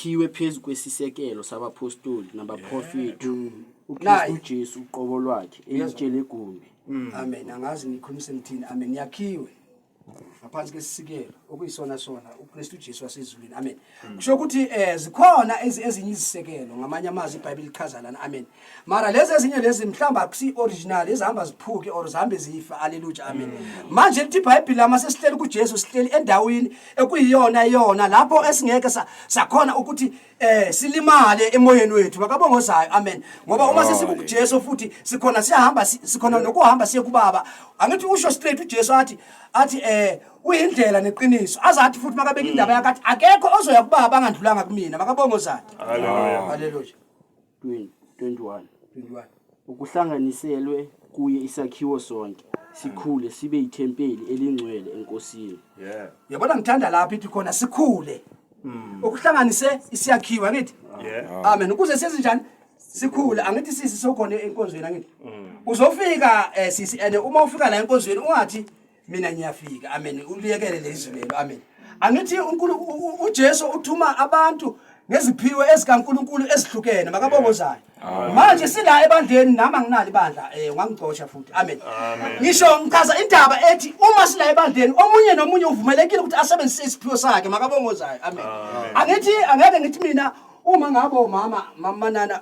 Khiwe phezu kwesisekelo sabaphostoli nabaprofethi, uKristu Naye. Jesu uqobo lwakhe elitshe legumbi. Amen. Angazi ngikhulumisa ngithini. Amen. Yakhiwe ngaphansi kwesisikelo okuyisona sona uKristu Jesu wasezulwini. Amen. Kusho ukuthi zikhona ezinye izisekelo, ngamanye amazwi iBhayibheli lichaza lana. Amen. Mara lezi ezinye lezi mhlawumbe akusi original, ezihamba ziphuke or zihambe zifa. Haleluya. Amen. Manje lithi iBhayibheli ama sesihleli kuJesu, sihleli endaweni ekuyiyona yona lapho esingeke sakhona ukuthi silimale emoyeni wethu, makabongozayo. Amen. Ngoba uma sesikuJesu futhi sikhona siyahamba, sikhona nokuhamba siye kuBaba. Angithi usho straight uJesu athi uyindlela neqiniso, azathi futhi makabeka indaba yakhe athi akekho ozoya kuBaba angandlulanga kumina, makabongozayo. Hallelujah. Haleluya. 20 21. 21. Ukuhlanganiselwe kuye isakhiwo sonke sikhule sibe yithempeli elingcwele eNkosini. Uyabona, ngithanda lapho ithi khona sikhule, ukuhlanganise isiyakhiwa, angithi? Amen. Ukuze sezinjani? Sikhule. Angithi sisi sokhona enkonzweni, angithi uzofika sisi, and uma ufika la enkonzweni ungathi mina ngiyafika. Amen. Uliyekele lezwi lelo. Amen. Angithi uJesu uthuma abantu ngeziphiwo ezikaNkuluNkulu ezihlukene, makabongozayo. Manje sila ebandleni, nami anginalo ibandla, ungangicosha futhi. Amen. Ngisho ngichaza indaba ethi uma sila ebandleni, omunye nomunye uvumelekile ukuthi asebenzise isiphiwo sakhe, makabongozayo. Amen. Angithi angeke ngithi mina uma ngabo mama, mama nana,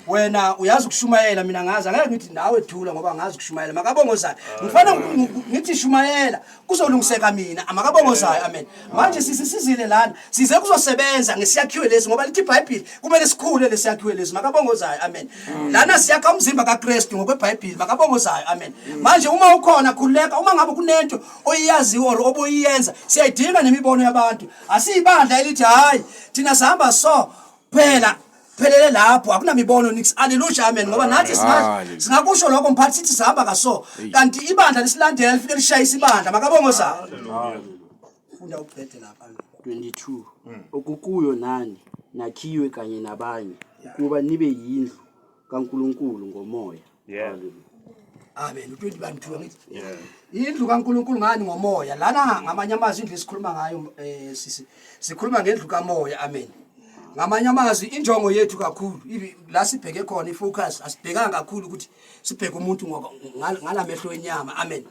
wena uyazi ukushumayela, mina ngazi, angeke ngithi nawe thula ngoba ngazi ukushumayela, makabongozayo. Ngifanele ngithi shumayela, kuzolungiseka mina, amakabongozayo. Amen. Manje sisi sizile lana, size kuzosebenza ngesiyakhiwe lesi, ngoba lithi iBhayibheli kumele sikhule lesiyakhiwe lesi, makabongozayo. Amen. Lana siyakha umzimba kaKristu ngokweBhayibheli, makabongozayo. Amen. Manje uma ukhona, khululeka. Uma ngabe kunento oyiyaziyo or oboyiyenza, siyayidinga nemibono yabantu. Asiyibandla elithi hayi, thina sihamba so phela, phelele lapho, akunamibono nix. Haleluya, amen. Ngoba nathi Hallelujah. singakusho lokho, mphathi, sithi sihamba kaso, kanti ibandla lisilandela, lifike lishayisa ibandla, makabongozayo. Funda uqede lapha. 22. Okukuyo nani nakhiwe kanye nabanye ukuba nibe yindlu kaNkuluNkulu ngomoya. Hallelujah. Amen. U21 2, angithi indlu kaNkuluNkulu ngani? Ngomoya. Lana ngamanye amazwi indlu esikhuluma ngayo, sisi sikhuluma ngendlu kamoya. Amen. Ngamanye amazwi injongo yethu kakhulu la sibheke khona, ifocus, asibhekanga kakhulu ukuthi sibheke umuntu ngalamehlo enyama. Amen.